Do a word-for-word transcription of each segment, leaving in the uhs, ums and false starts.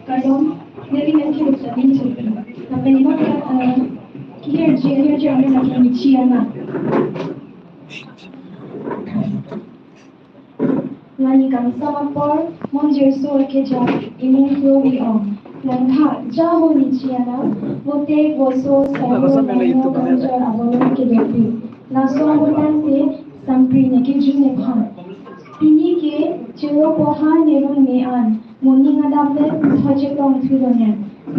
Kardom, neli nangkiruk sabi chupi. Tapi ni maka, eh, kihir jia, hir jia, hir jia, hir jia na. Lani kangsam apor, monjirso akeja, imung klo ong. Langtha, ja ho ni chiana, vote voso, saibo, nangno, kangjar, abolon kedopi. Laso abotangte, sampri neke jun nephan. Pini ke, chero poha nerung ne an, moning adap le, tho chetong thulo ne.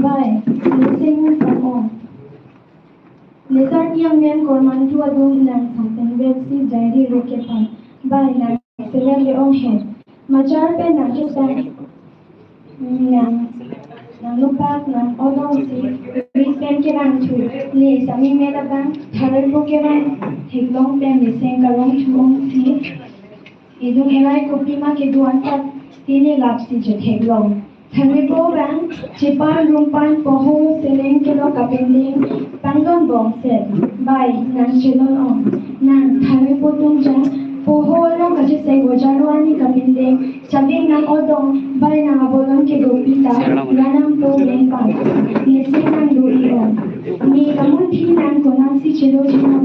Bai, ne sengun pang ong. Nesar tiang nen kormantu adung nang sampen vek si jairi roke pan. Bai nang seven le ong he. Majar pen nang ketang. Nang, nang nupak nang odong si. Rit pen kevang thu. Ne sami me labang. Tharoi po kevang. Theklong pen ne seng karong thu ong si. Idung erai kopi ma kedo antak tini lap si chetheklong. Thangnat po bang, chepan rumpan poho seleng kelok kapending, pangdon bong set, bai, nang chelon ong, nang thangnat po tung jang, poho along kachesai bojar wani kapending, chabing nang odong, bai nang abolon kedopi ta, ranam po beng pang, nesi nang do i ong. Ni kamun phi nang konang si chelo chelo.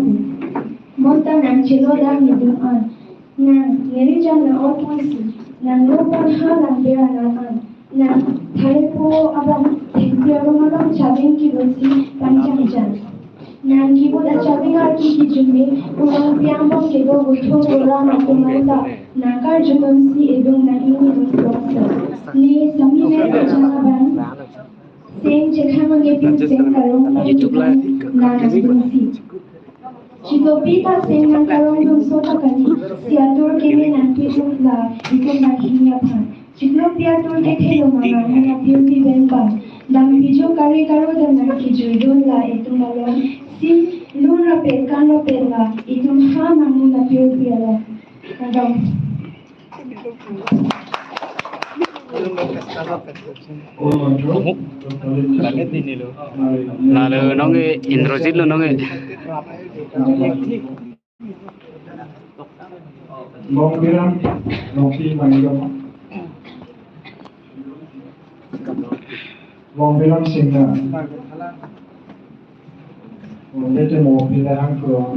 Bonta nang chelo dam ni ding an. Nang, neri jam na ot ponsi. Nang lo pon ha lang bera nang an. Nang, thare po abang, thengpi arong along chabeng kibonsi panchang jang. Nang kibot achabeng arki kijumbe, ulang piang bang kedo gutho gora makumanta. Nang karjudon si edung nang ini dun proksa. Ni sami men kachang abang. Seng chekhang angepin seng karong YouTube live. Nang dunsi. Chitopi ta seng nang karong dun so ta kani, si atur keme nang pi dun la, itum nang hini aphan. Chiklo pi atur kethe lo ma nang hini api uti ben pan. Dam pijo kari karo dam nang kijui dun la, itum along. Si lun rapet kan rapet la, itum ha nang mun api uti along. Nang dam. Amuk. Lalo nonge, Indrajit lo nonge. Bongbiram, Noki Mangyo. Bongbiram Singha. Bongbiram mo pila hang kro.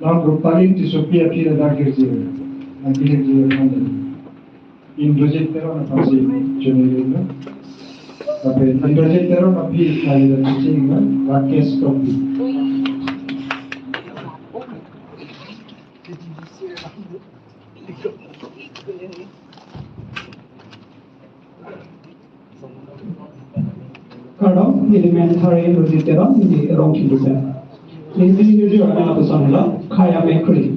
Nang Rupali Tissopi aphi la dak girji. Nang girji hang. Indrajit Teron aphansi chunirilo. Tapi Indrajit Teron aphi kali dan kucing na Rakesh Topi. Kardom, neli men thare Indrajit Teron, neli Rongkhili pen. Neli neli ana lapuson la, khei amekkri.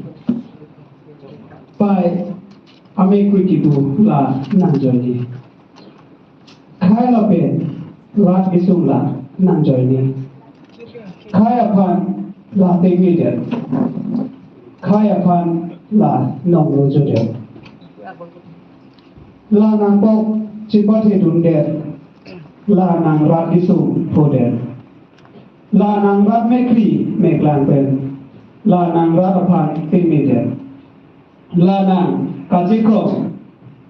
Pai amekkri kipu la nangjoine. Khei lapen rat kesung la nangjoine. Khei aphan la tengmedet. Khei aphan la nonglo jodet. La nangpok chipathe dundet. La nang rat kesung phodet. La nang rat mekkri meklang pen. La nang rat aphan tengmedet. La nang kachekrong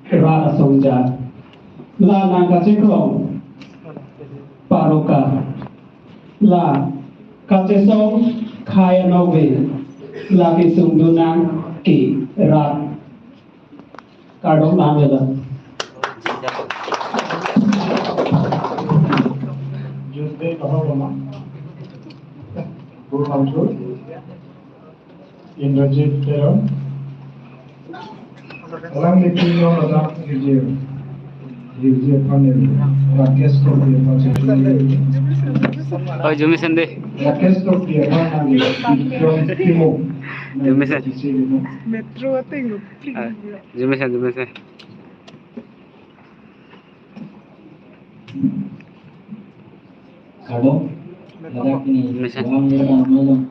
rat asongja. La nang kachekrong paroka. La kachesong khei anokbe. La kesung dun nang ke rat. Kardom nang lela. Jose Bahoroma. Guru Mansur. Indrajit Teron. Alangli pinlo ladak hirjir. Hirjir panel. Rakesh Topi aphansi. Oh, jumisen de. Rakesh Topi aphan nangli Bikram Timung. Jumisen. Metro ating lo. Ah, jumisen, jumisen. Kardom, ladak pini, Mesen. Bang ya, bang, bang, bang.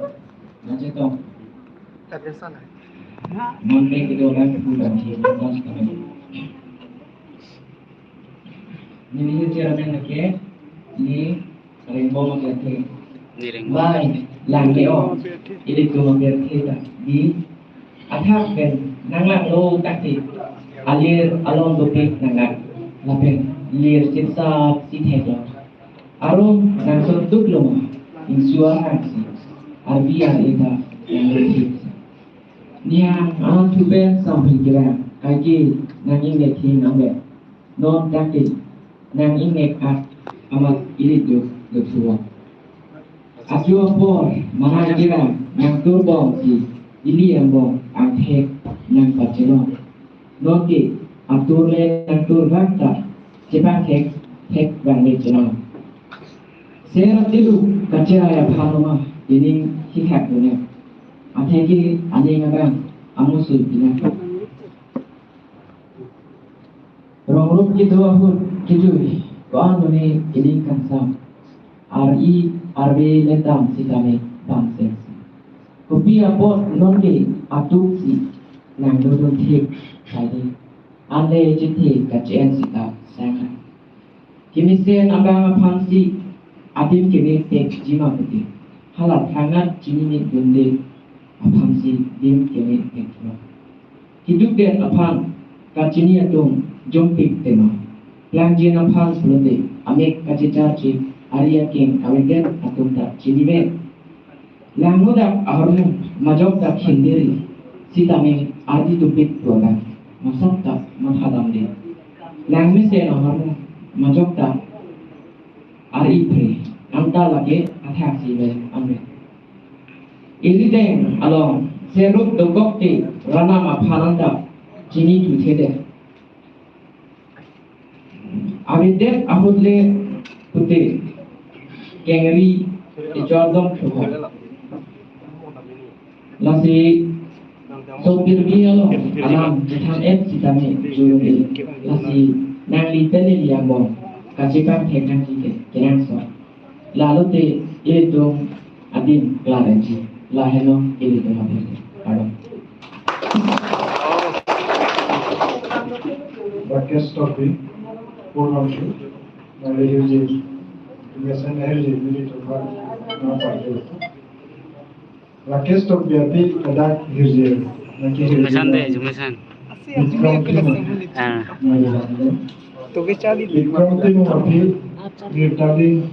Macet dong. Mon pe kita orang pulang, si, bang, bang. Ini, ini chairman lagi. Ringbom apirthe. Ni ringbom. Bai, lang ke-ong. Ilitum apirthe ta. Di, athak pen, nanglanglo tangte. Alir along dopik nanglang. Lapen, lir chipsap si theklo. Arum nangsun duklo ma. Insua hangsi. Arbi ar ita, yang dopik. Niang an thupen samphri kirang. Kaike, nang ingnek hing ambe. Non tangte, nang ingnek ak amat ili duk duk suwa. Ajo apor, manang jira, nang turbong si, ili angbong, angthek, nang pachelong. Non ke, atur le nang tur bang ta, chepangthek, thek bang le chelong. Sera tilu, kacherai aphan oma, ining hihak dunia. Atheke, aning abang, amusul pinang. Rongrup kedo ahut kejui, ko-an lone ining kangsam. Ar-i, arve le dam sitame bang sengsi. Kopi apot non ke atuk si nang dodun thik saidi. Anle chethe kache-en sita sangha. Kemesen abang aphansi adim keme tek jima pute. Hala thangnat chini ne dunde aphansi dim keme tek jima. Keduk det aphan kachini atum jumpik tema. Plangjin aphan pulote amek kachecharche ari akeng avedet atum ta chinive. Langno dak ahormu majok dak hindiri sitame ardi dopik tuadak masap dak mathadamde. Langmesen ahormu majok dak ari phre anta lake athak si le amre. Ili deng along seruk dokok te ranam aphan anta chini thuthede. Avedet ahut le pute kengri ejor dong thuha. Lasi sopirbi along alam chethan et sitame jurung e. Lasi nangli pen ili angbong kachepangthek nangji ke kenangsot. Lalote ilitum adim klar enji. Lahelo ilitum adim. Pardon. Rakesh Tokbi, Purwanchu, Nari Hills, Mesan Hills, Mili Tokar, Napa Hills. Rakesh Tokbi api kadak hirjir. Naki hirjir. Jumesan de, jumesan. Bikram Timung. Ah. Nari Hills. Toke charli. Bikram Timung api, Nirtali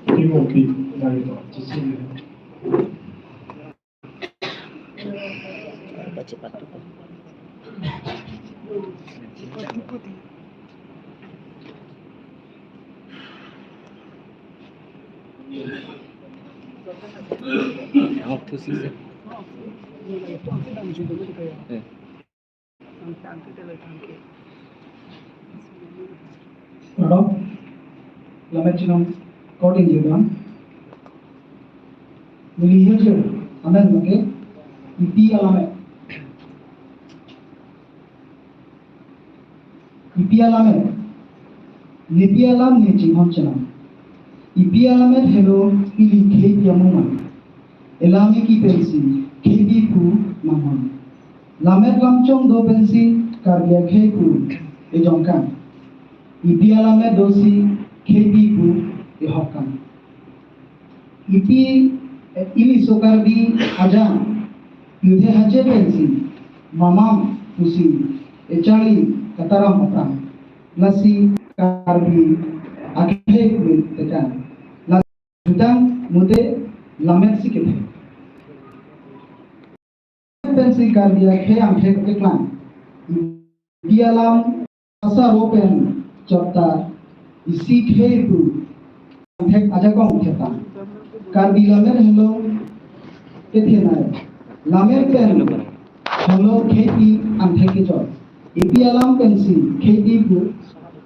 Timung api. Nari Hills. Pardon, lamet chenam according to them. Neli hejir, amen lake, ipi alamet. Ipi alamet. Nepi alam ne chinghon chenam. Ipi alamet helo ili khei pi amuman. Elame ki pensi khei pi pu manghon. Lamet lamchong do pensi Karbi akhei pu ejongkang. Ipi alamet dosi khei pi pu ehokang. Ipi, eh, ili so Karbi ajang, yuthe haje pensi, mamam pusi, echarli kataram aphrang. Lasi Karbi akhei pu tekan. Lasi jutang mute lamet si kethe. Pensi Karbi akhei angthek keklang. Ipi alam asa ro pen chot ta isi khei pu angthek ajakong theta. Karbi lamet helo kethenei. Lamet pen helo khei pi angthek kechot. Ipi alam pensi khei pi pu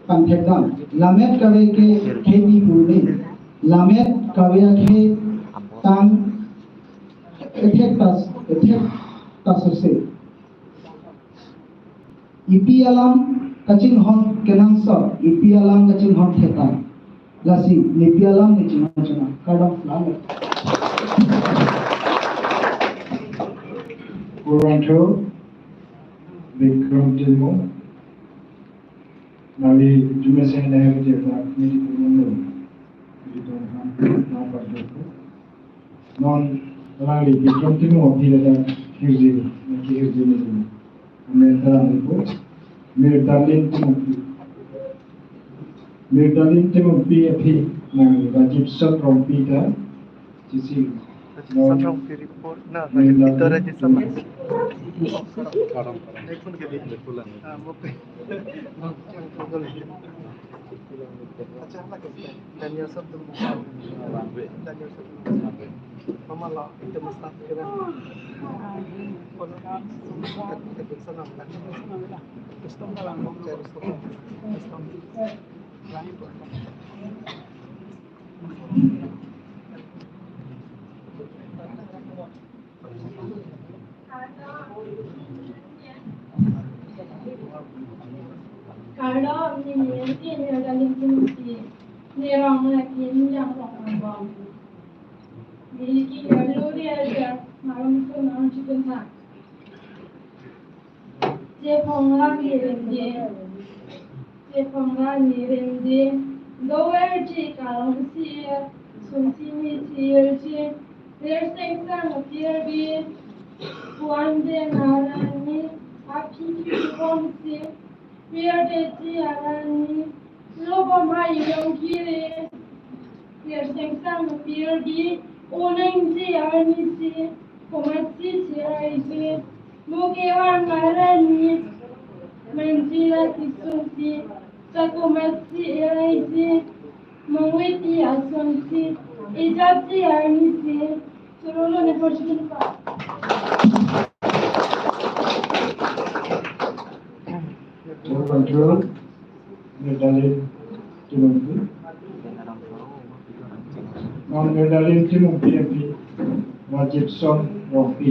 angthek dam. Lamet kave ke khei pi pu ne. Lamet kave akhei tang ethek tas, ethek tas ase. Ipi alam kachinghon kenangsot, ipi alam kachinghon theta. Lasi, nepi alam ne chinghon chenam. Kardom, lamet. Purwancho, Bikram Timung, Nali Jumesen Nehru Jebak, Nili Purwancho. Non alangli Bikram Timung aphi ladak hirjume, nangkehirjume. Amen ta alangli po. Mirdalin Timungpi. Mirdalin Timungpi aphi nangli Rajibson Rongpi ta chisi. Rajibson Rongpi report na, Rajib-, Rajibson. Karong, karong. Ah, okay. Daniel Sabdum. Daniel Sabdum. Mama la, itu mustahil kira. Kono kan, kan, kan, sana, kan. Custom dalam. Custom. Custom. Kardom, neli Mirdalin Timungpi, neli rong lake Nijang Rong Angbong. Neli ke Yarluri aja, malam tu malam chikun ha. Chephong ra niremde. Chephong ra niremde. Dover ji kalong si, sung si mi si er ji. Ler seng sang apir bi. Kuan de narani. Aphi ki kong si. Pir de ji arani. Lo bom ha ilong kiri. Pir seng sang pir bi, oneng ji arni ji, komatsi ji rai ji, muke wang arani, manjila kisung ji, sa komatsi rai ji, mongwiti asung ji, ijat ji arni ji, chorolo ne porsi pa. Control. Mirdalin Timungpi. Non Mirdalin Timungpi aphi Rajibson Rongpi.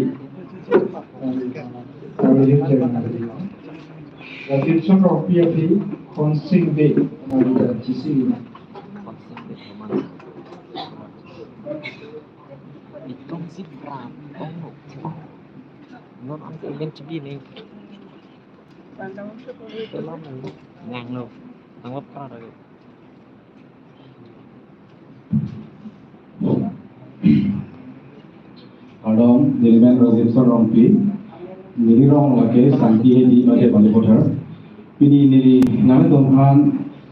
Rajibson Rongpi aphi Khonsing Bey. Chisi. Itum si berapa? Non ang event cibi ning. Nang no, nang apa lagi? Kardom, neli men Rajibson Rongpi, neli rong lake Santi Hedi mate Balipathar. Pini neli nanglitum aphan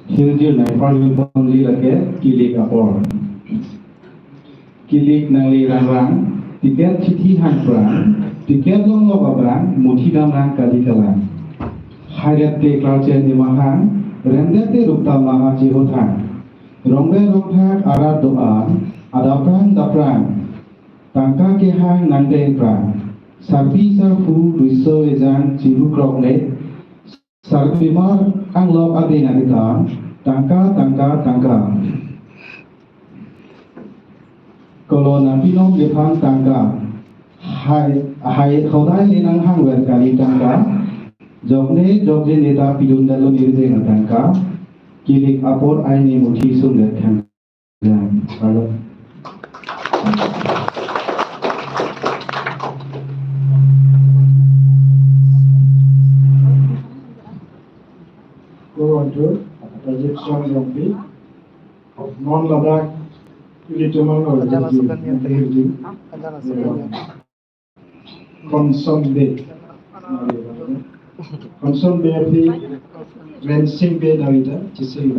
hirjir nangparjutponji lake kilik apor. Kilik nangli rangrang, ticket chithi hangprang, ticket longlok abrang, muthi damrang kali kalang. Haidet te klarche ne mahang, remdet te rupta maha chihothang. Rongre rongthak arat do-an, adaprang daprang. Tangka kehang nangdengprang. Sarpi sarpo riso ejang chiru krok le. Sarpimar anglok adeng adetang, tangka, tangka, tangka. Kolo nangpinon nephan tangka. Hai, hai, hodai le nanghangver kali tangka. Jokne, jokje neta pidun dalo nirjeng atangka. Kilik apor ai ne muthi sungdet thang. Ya, halo. Go on to Rajibson Rongpi. Non ladak ilitum along. Aja masukkan niya, Teh. Aja masukkan niya. Khonsing Bey. Khonsing Bey aphi Rensing Bey nangli ta chisi.